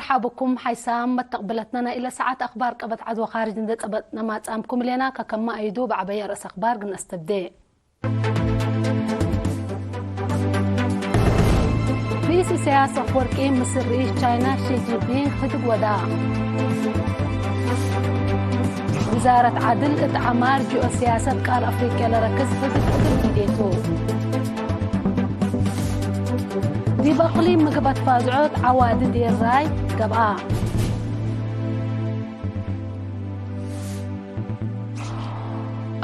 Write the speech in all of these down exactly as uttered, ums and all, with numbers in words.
ሐብኩም ሓይሳም መተቅብለትነ ናይ እለ ሰዓት አክባር ቀበት ዐድ ወካርጅ እንዴ ጸበጥነ ማጽአምኩም እሌና። ከከመ አይዱ በዐበየ ርእስ አክባር ግን አስተብዴ። ርኢስ ኢሳያስ አፍወርቂ ምስል ርኢስ ቻይና ሺ ጂንፒንግ ህድግ ወዳ። ውዛረት ዐድል እት ዐማር ጂኦሲያሰት ቃር አፍሪቅያ ለረክዝ ህድግ እግል ቲዴቱ። ዲብ አቅሊም ምግብ አትፋዝዖት ዐዋዲ ዴራይ ገብአ።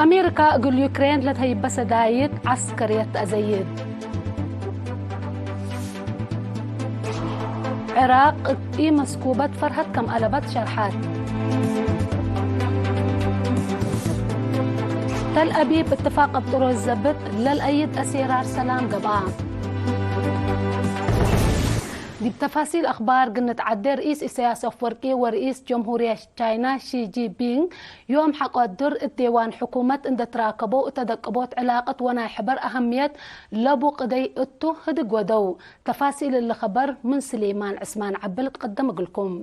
አሜሪካ እግል ዩክሬን ለትሀይበ ሰዳይት ዐስከርየት ተአዘይድ። ዕራቅ እብ ኢመስኩበት ፈርሀት ከም አለበት ሸርሐት። ተል አቢብ እትፋቅ እብ ጥሮዝ ዘብጥ ለልአይድ አሴራር ሰላም ገብአ። ዲብ ተፋሲል አክባር ግንትዓዴ፣ ርኢስ ኢሳያስ አፍወርቂ ወርኢስ ጀምሁርየት ቻይና ሺ ጂንፒንግ ዮም ሐቆ አድር እት ዴዋን ሕኩመት እንዴ ትራከበው እት አደቅቦት ዕላቀት ወናይ ሕበር አሀምየት ለቡ ቅደይ እቱ ህድግ ወደው። ተፋሲል እሊ ከበር ምን ስሌማን ዕስማን ዐቢ ልትቀደም እግልኩም።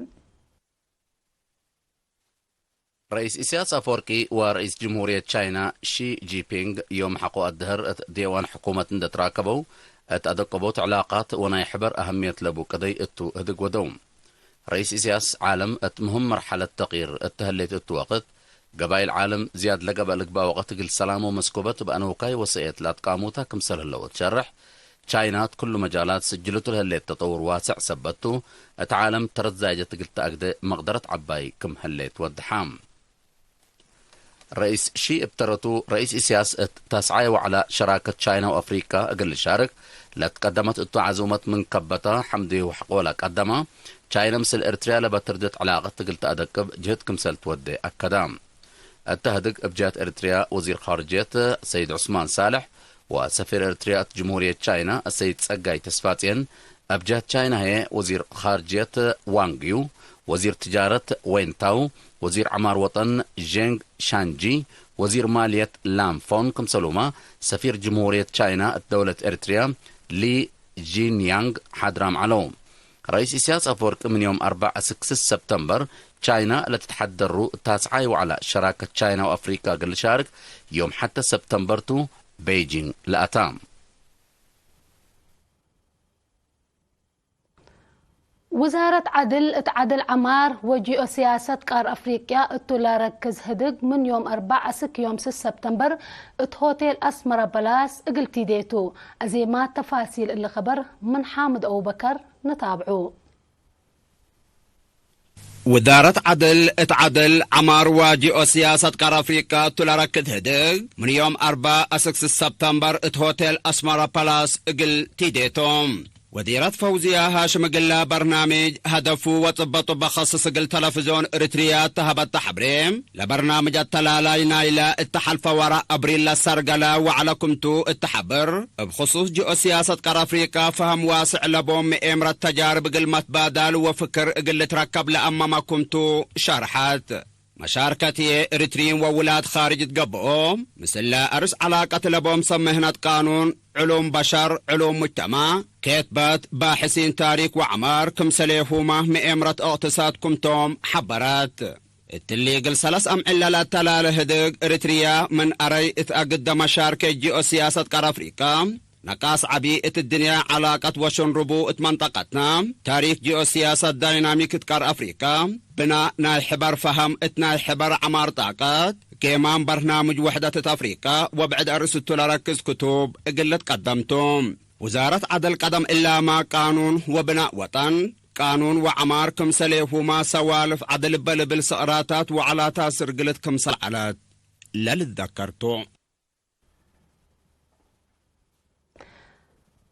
ረኢስ ኢሳያስ አፈወርቂ ወረኢስ ጅምሁርየት ቻይና ሺ ጂንፒንግ ዮም ሐቆ አድህር እት ዴዋን ሕኩመት እንዴ ትራከበው፣ እት አደቅቦት ዕላቃት ወናይ ሕበር አሀምየት ለቡ ቅደይ እቱ ህድግ ወደው። ረኢስ ኢሳያስ፣ ዓለም እት ምህም መርሐለት ተቅይር እተ ህሌት እቱ ወቅት፣ ገባይል ዓለም ዝያድ ለገብአ ልግበእ ወቅት እግል ሰላም ወመስኮበት በአነውካይ ወሰእየት ለአትቃሙተ ክምሰል ህለው ትሸርሕ፣ ቻይና እት ክሉ መጃላት ስጅልቱ ለህሌት ተጠውር ዋስዕ ሰበት ቱ፣ እት ዓለም ተረት ዛይጀት እግል ተአግደ መቅደረት ዐባይ ክም ህሌት ወድሐ። ረኢስ ሺ እብ ተረቱ፣ ረኢስ ኢሳያስ እት ታስዓይ ወዕለ ሸራከት ቻይና ወአፍሪካ እግል ልሻርክ ለትቀደመት እቱ ዐዙመት ምን ከበተ፣ ሐምዱ ወሐቆለ ቀደመ። ቻይና ምስል ኤርትርያ ለበ ትርድት ዕላቀት እግል ተአደቅብ ጅህድ ክምሰል ትወዴ አከደ። እተ ህድግ እብ ጀህት ኤርትርያ ወዚር ካርጅየት ሰይድ ዑስማን ሳልሕ ወሰፊር ኤርትርያ እት ጅምሁርየት ቻይና ሰይድ ጸጋይ ተስፋጽየን፣ እብ ጀህት ቻይና ህዬ ወዚር ካርጅየት ዋንግ ዩ፣ ወዚር ትጃረት ዌን ታው፣ ወዚር ዐማር ወጠን ዤንግ ሻንጂ፣ ወዚር ማልየት ላም ፎን ክምሰሉመ ሰፊር ጅምሁርየት ቻይና እት ደውለት ኤርትርያ ሊ ጂንያንግ ሓድራም ዐለው። ረኢስ ኢሳያስ አፈወርቂ ምን ዮም አርበዕ እስክ ስስ ሰብተምበር ቻይና ለትትሐደሩ ታስዓይ ወዕለ ሸራከት ቻይና ወአፍሪካ እግል ልሻርክ ዮም ሐተ ሰብተምበር ቱ ቤይጂንግ ለአታ። ውዛረት ዐድል እት ዐድል ዐማር ወጂኦሲያሰት ቃር አፍሪቅያ እቱ ለረክዝ ህድግ ምን ዮም አርበዕ እስክ ዮም ስስ ሰብተምበር እት ሆቴል አስመራ በላስ እግል ቲዴቱ። አዜማት ተፋሲል እሊ ከበር ምን ሓምድ አቡበከር ንታብዑ። ውዛረት ዐድል እት ዐድል ዐማር ወጂኦሲያሰት ቃር አፍሪቃ እቱ ለረክድ ህድግ፣ ምን ዮም አርበዕ እስክ ስስ ሰብተምበር እት ሆቴል አስመራ ፓላስ እግል ቲዴ ቶም። ወዚረት ፈውዝያ ሃሽም እግለ በርናምጅ ሀደፉ ወጽበጡ በከስስ እግል ተለፍዝዮን እርትርያ ተሀበተ ሐብሬ፣ ለበርናምጅ አተላላይ ናይለ እተ ሐልፈ ወረ አብሪል ለሰርገለ ወዐለ ክምቱ እት ሐብር፣ እብ ክሱስ ጂኦሲያሰት ቀር አፍሪቃ ፈሀም ዋስዕ ለቦም ምኤምረት ተጃርብ እግል መትባዳል ወፍክር እግል ልትረከብ ለአመመ ክምቱ ሸርሐት። መሻርከት ህዬ እርትርዪን ወውላድ ካርጅ እት ገብኦ፣ ምስለ አርስ ዐላቀት ለቦም ሰብ ምህነት ቃኑን፣ ዕሉም በሸር፣ ዕሉም ሙጅተማዕ፣ ኬትበት፣ ባሕሲን ታሪክ ወዐማር፣ ክምሰሌሁመ ምኤምረት እቅትሳድ ክምቶም ሐበረት። እትሊ እግል ሰለስ አምዕል ለለአተላለ ህድግ፣ እርትርያ ምን አረይ እት አግደ መሻርከት ጂኦሲያሰት ቀር አፍሪቃ፣ ነቃስ ዐቢ እት እድንያ ዐላቀት ወሽንሩቡ እት መንጠቀትነ፣ ታሪክ ጂኦሲያሰት ዳይናሚክ እት ቀር አፍሪቃ፣ ብናእ ናይ ሕበር ፈሀም እት ናይ ሕበር ዐማር ጣቀት፣ ጌማን በርናምጅ ውሕደት እት አፍሪቃ ወብዕድ አርእስ እቱ ለረክዝ ክቱብ እግል ልትቀደም ቱ። ውዛረት ዐደል ቀደም እላመ ቃኑን ወብናእ ወጠን፣ ቃኑን ወዐማር ክምሰሌሁመ ሰዋልፍ ዐድል እበ ልብል ሰቅራታት ወዐላታት ስርግልት ክምሰል ዐለት ለልትዘከር ቱ።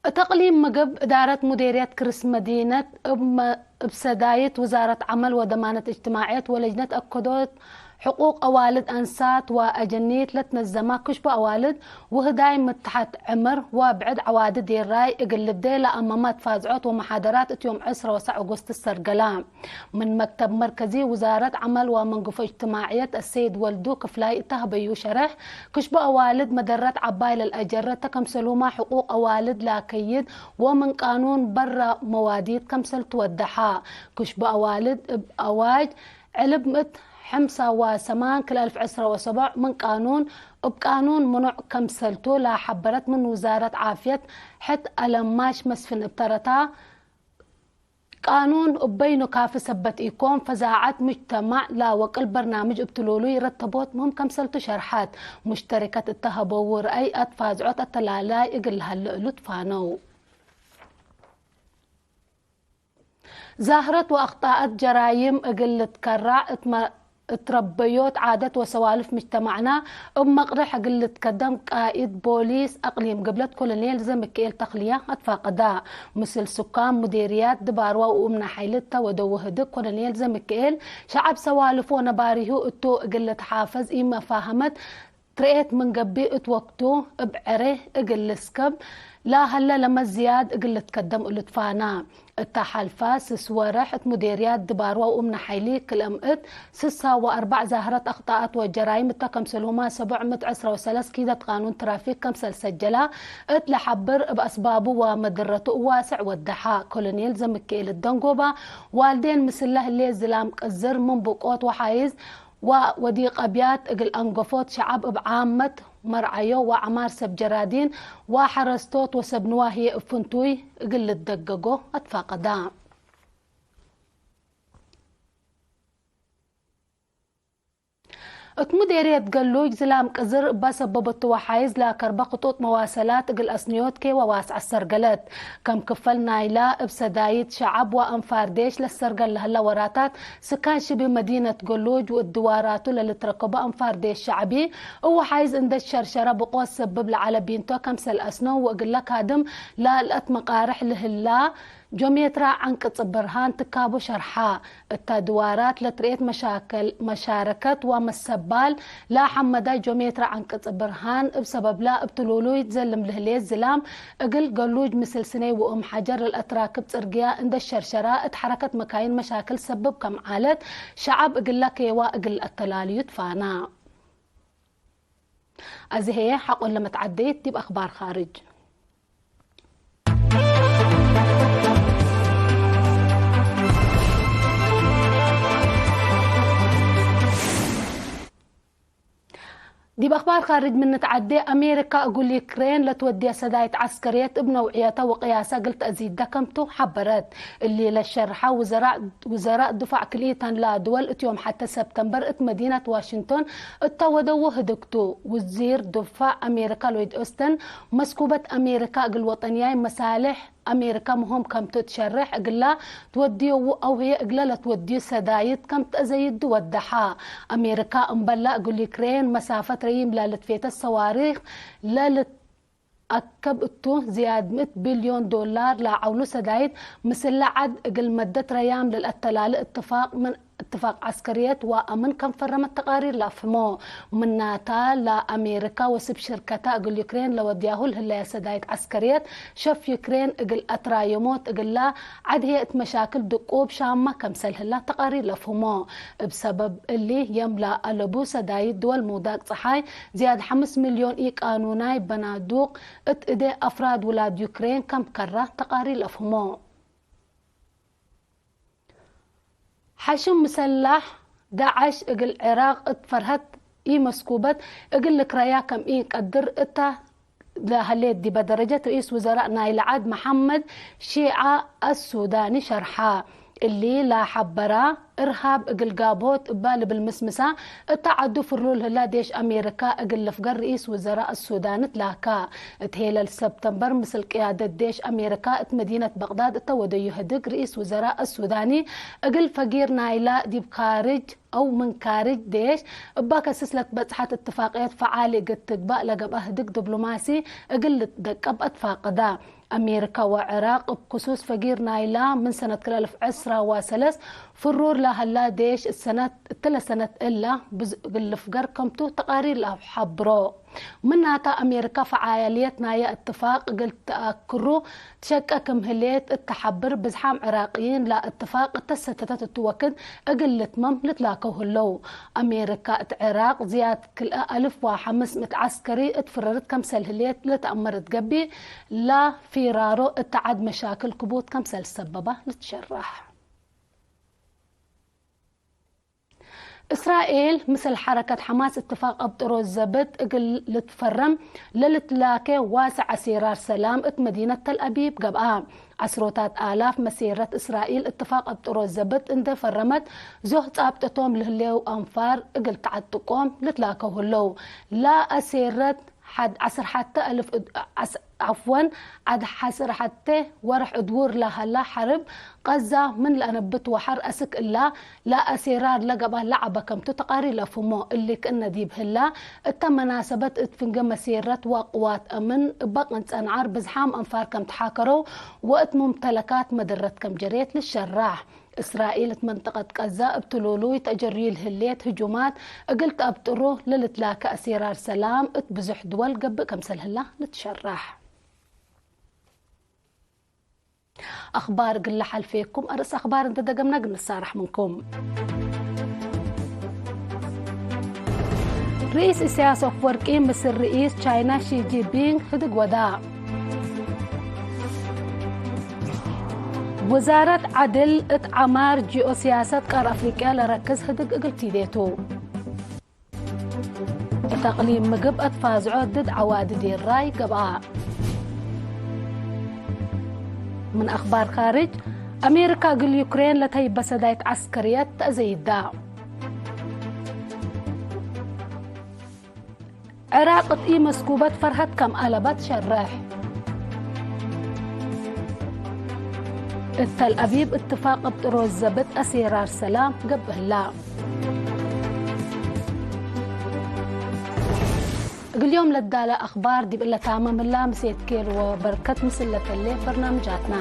እት አቅሊም ምግብ እዳረት ሙዴርየት ክርስ መዲነት እብ መ-፣ እብ ሰዳይት ውዛረት ዐመል ወደማነት እጅትማዕየት ወለጅነት አከዶት ሕቁቅ አዋልድ አንሳት ወአጀኒት ለትነዘማ ክሽቦ አዋልድ ውህዳይ ምትሐት ዕምር ወብዕድ ዐዋዲ ዴራይ እግል ልብዴ ለአመመ ትፋዝዖት ወመሓደራት እት ዮም ዕስራ ወሰዕ ኦጎስት ትሰርገላ። ምን መክተብ መርከዚ ውዛረት ዐመል ወመንግፎ እጅትማዕየት አሰይድ ወልዱ ክፍላይ እተ ሀበዩ ሸረሕ፣ ክሽቦ አዋልድ መደረት ዐባይ ለልአጀረ እተ ከምሰልሁመ ሕቁቅ አዋልድ ለአከይድ ወምን ቃኑን በረ መዋዲት ከምሰል ትወደሐ። ክሽቦ አዋልድ እብ አዋጅ ዕልብ ምእት ሕምሳ ወሰማን ክል አልፍ ዕስራ ወሰቦዕ ምን ቃኑን እብ ቃኑን ምኑዕ ከምሰልቱ ለሐበረት ምን ውዛረት ዓፍየት ሕት አለማሽ መስፍን እብ ተረታ፣ ቃኑን እብ በይኑ ካፊ ሰበት ኢኮን፣ ፈዛዐት ሙጅተማዕ ለወቅል በርናምጅ እብ ትሉሉ ይረተቦት ምህም ከምሰልቱ ሸርሐት። ሙሽተሪከት እተ ሀበዉ ረአይ አትፋዝዖት አተላላይ እግል ለሀለ እሉ ትፋነው። ዛህረት ወአክጣአት ጀራይም እግል ልትከራዕ እት መ-፣ እት ረበዮት ዓደት ወሰዋልፍ ምጅተማዕና እብ መቅርሕ እግል ልትከደም ቃኢድ ቦሊስ አቅሊም ግብለት ኮሎኔል ዘምክኤል ተክልያ አትፋቀዳ። ምስል ሱካን ሙዴርያት ድባርዋ ወኡምነ ሐይል እተ ወደወ ህድግ ኮሎኔል ዘምክኤል፣ ሸዐብ ሰዋልፉ ወነባሪሁ እቱ እግል ልትሓፈዝ ኢመፋሀመት ትርኤት ምን ገብእ እት ወቅቱ እብ ዕሬ እግል ልስከብ ለሀለ ለመዝያድ እግል ልትከደም እሉ ትፋና። እተ ሐልፋ ስስ ወረሕ እት ሙዴርያት ድባርዋ ወኡምነ ሐይሊ ክልአም እት ስሳ ወአርበዕ ዛህረት አክጣአት ወጀራይም እተ ከምሰልሁማ ሰቡዕ ምእት ዕስራ ወሰለስ ኪደት ቃኑን ትራፊክ ከምሰል ሰጀላ እት ለሐብር እብ አስባቡ ወመድረቱ እዋስዕ ወደሐ። ኮሎኔል ዘምክኤል እት ደንጎባ ዋልዴን ምስለ ህሌት ዝላም ቅዝር ምን ብቆት ወሓይዝ ወወዲቅ አብያት እግል አንገፎት ሸዐብ እብ ዓመት መርዓዮ ወዐማር ሰብ ጀራዲን ወሐረስቶት ወሰብ ንዋህዬ እብ ፍንቱይ እግል ልትደገጎ አትፋቀዳ። እት ሙዴርየት ገሉጅ ዝላም ቅዝር እበ ሰበበቱ ወሓይዝ ለከርበ ክጡጥ መዋሰላት እግል አስንዮት ኬወ ዋስዐ ሰርገለት። ከም ክፈል ናይላ እብ ሰዳይት ሸዐብ ወአንፋር ዴሽ ለሰርገል ለህለ ወራታት፣ ስካን ሽቢ መዲነት ገሉጅ ወእድዋራቱ ለልትረከቦ አንፋር ዴሽ ሸዐቢ፣ እቡ ሓይዝ እንዴ ሸርሸረ ብቆት ሰብብ ለዐለ ቢንቶ ከምሰል አስነው ወእግለ ካድም ለአልአት መቃርሕ ለህላ ጆሜትራ ዐንቅጽ ብርሃን ትካቡ ሸርሓ። እተ ድዋራት ለትርኤት መሻከል፣ መሻረከት ወመሰባል ለሐመዳይ ጆሜትራ ዐንቅጽ ብርሃን እብ ሰበብላ እብ ትሉሉይ ዘልም ለህሌት ዝላም እግል ገሉጅ ምስል ስኔ ወእም ሐጀር ለልአትራክብ ጽርግያ እንዴ ሸርሸራ እት ሐረከት መካይን መሻክል ሰብብ ከም ዐለት፣ ሸዐብ እግለ ኬዋ እግል አተላልዩ ትፋና። አዜ ህዬ ሐቆለ መትዐደየት ዲብ አክባር ካርጅ። ዲብ አክባር ካርጅ ምን ንትዐዴ፣ አሜሪካ እግል ዩክሬን ለትወድየ ሰዳይት ዐስከርየት እብ ነውዕየተ ወቅያሰ እግል ተአዚደ ከምቱ ሐበረት። እሊ ለሸርሐ ውዘራእ፣ ውዘራእ ድፋዕ ክልኢተን ለድወል እት ዮም ሐተ ሰብተምበር እት መዲነት ዋሽንግቶን እተ ወደዉ ህድግ ቱ። ውዚር ድፋዕ አሜሪካ ሎይድ ኦስተን፣ መስኩበት አሜሪካ እግል ወጠንያይ መሳልሕ አሜሪካ ምህም ከምቱ ትሸርሕ፣ እግላ ትወድየዉ አው ህዬ እግለ ለትወድዩ ሰዳይት ከም ተአዘይዱ ወደሐ። አሜሪካ እምበላ እግል ዩክሬን መሳፈት ረዪም ለልትፌተት ሰዋሪክ ለልት አከብ እቱ፣ ዝያድ ምእት ቢልዮን ዶላር ለዐውሉ ሰዳይት ምስለ ዐድ እግል መደት ረያም ለልአተላለ እትፋቅ ምን እትፋቅ ዐስከርየት ወአምን ከም ፈረመት ተቃሪር ለአፍህሞ። ምናታ፣ ለአሜሪካ ወስብ ሽርከታ እግል ዩክሬን ለወድያሁ ለህለየ ሰዳይት ዐስከርየት፣ ሸፍ ዩክሬን እግል አትራየሞት እግላ ዐድ ህዬ እት መሻክል ድቁብ ሻመ ከምሰል ህላ ተቃሪር ለአፍህሞ። እብ ሰበብ እሊ፣ የም ለአለቡ ሰዳይት ድወል ምውዳቅ ጸሓይ፣ ዝያድ ሐምስ ሚልዮን ኢቃኑናይ በናዱቅ እት እዴ አፍራድ ውላድ ዩክሬን ከም ከራ ተቃሪር ለአፍህሞ። ሐሽም ምሰላሕ ዳዕሽ እግል ዕራቅ እት ፈርሀት ኢመስኩበት እግል ልክረያ ከም ኢንቀድር እተ ለሀሌት ዲበ ደረጀት ርኢስ ውዘራእ ናይለ ዐድ መሐመድ ሺዓ አሱዳኒ ሸርሐ። እሊ ለሐበራ፣ እርሃብ እግል ጋብሆት እበ ልብል ምስምሳ፣ እተ ዐዱ ፍርሉል ህላ ዴሽ አሜሪካ እግል ልፍገር ርኢስ ውዘራእ አሱዳን ትላካ። እት ሄለል ሰብተምበር፣ ምስል ቅያደት ዴሽ አሜሪካ እት መዲነት በቅዳድ እተ ወደዩ ህድግ ርኢስ ውዘራእ አሱዳኒ፣ እግል ፈጊር ናይላ ዲብ ካርጅ አው ምን ካርጅ ዴሽ እባ ከስስ ለትበጽሐት እትፋቅየት ፈዓል እግል ትግባእ ለገብአ ህድግ ዲብሎማሲ እግል ልትደቀብ አትፋቅዳ። አሜሪካ ወዕራቅ እብ ክሱስ ፈጊር ናይላ ምን ሰነት ክል አልፍ ዕስራ ወሰለስ ፍሩር ለሀላ ዴሽ እት ሰነት፣ እትለ ሰነት እላ ብዝ እግል ልፍገር ከምቱ ተቃሪር ለአብ ሐብሮ። ምናተ፣ አሜሪካ ፈዓልየት ናየ እትፋቅ እግል ተአክሩ ትሸቄ ክም ህሌት እት ተሐብር፣ ብዝሓም ዕራቅይን ለእትፋቅ እተ ሰተተት እቱ ወክድ እግል ልትመም ልትላከው ህለው። አሜሪካ እት ዕራቅ ዝያድ ክልኤ አልፍ ወሐምስ ምእት ዐስከሪ እት ፍረርት ከምሰል ህሌት ለተአመር እት ገብእ፣ ለፊራሮ እት ዐድ መሻክል ክቡድ ከምሰል ሰበባ ልትሸራሕ። እስራኤል፣ ምስል ሐረከት ሐማስ እትፋቅ አብጥሮ ዘብጥ እግል ልትፈረም ለልትላኬ ዋስዕ አሴራር ሰላም እት መዲነት ተልአቢብ ገብአ። ዐስሮታት አላፍ መሴረት እስራኤል እትፋቅ አብጥሮ ዘብጥ እንዴ ፈረመት፣ ዞህ ጻብጠቶም ለህሌው አንፋር እግል ተዐጥቆም ልትላከው ህለው። ለአሴረት ሐድ ዐስር ሐቴ አልፍ እድ-፣ ዐስ-፣ ዐፍወን፣ ዐድ ዐስር ሐቴ ወርሕ እድውር ለሀላ ሐርብ ቀዛ ምን ለአነብት ወሐር አስክ እላ ለአሴራር ለገብአ ለዐበ ከምቱ ተቃሪ ለአፍህሞ። እሊ ክእነ ዲብ ህላ፣ እተ መናሰበት እት ፍንጌ መሴረት ወቅዋት አምን እበ ቅንጸ ነዓር ብዝሓም አንፋር ከም ተሓከረው ወእት ሙምተለካት መደረት ከም ጀሬት ልሸራሕ። እስራኤል እት መንጠቀት ቀዛ እብ ትሉሉይ ተአጀርዩ ለህሌት ህጁማት እግል ተአብጥሩ ለልትላከ አሴራር ሰላም እት ብዙሕ ድወል ገብእ ከምሰል ህላ ልትሸራሕ። አኽባር እግል ለሐልፌኩም፣ አርእስ አኽባር እንዴ ደገምነ እግል ንሳረሕ ምንኩም። ርኢስ ኢሳያስ አፍወርቂ ምስል ርኢስ ቻይና ሺ ጂንፒንግ ህድግ ወዳ። ውዛረት ዐድል እት ዐማር ጂኦሲያሰት ቃር አፍሪቅያ ለረክዝ ህድግ እግል ቲዴቱ። እት አቅሊም ምግብ አትፋዝዖ ድድ ዐዋዲ ዴራይ ገብአ። ምን አኽባር ካርጅ፣ አሜሪካ እግል ዩክሬን ለተይበ ሰዳይት ዐስከርየት ተአዘይዳ። ዕራቅ እት ኢመስኩበት ፈርሀት ከም አለበት ሸርሕ። እት ተልአቢብ እትፋቅ እብ ጥሮዝ ዘብጥ አሴራር ሰላም ገብእ ህላ። እግል ዮም ለዳለ አኽባር ዲብ እለ ታመም ህላ። ምሴት ኬር ወበርከት ምስል ለተሌ በርናምጃትና።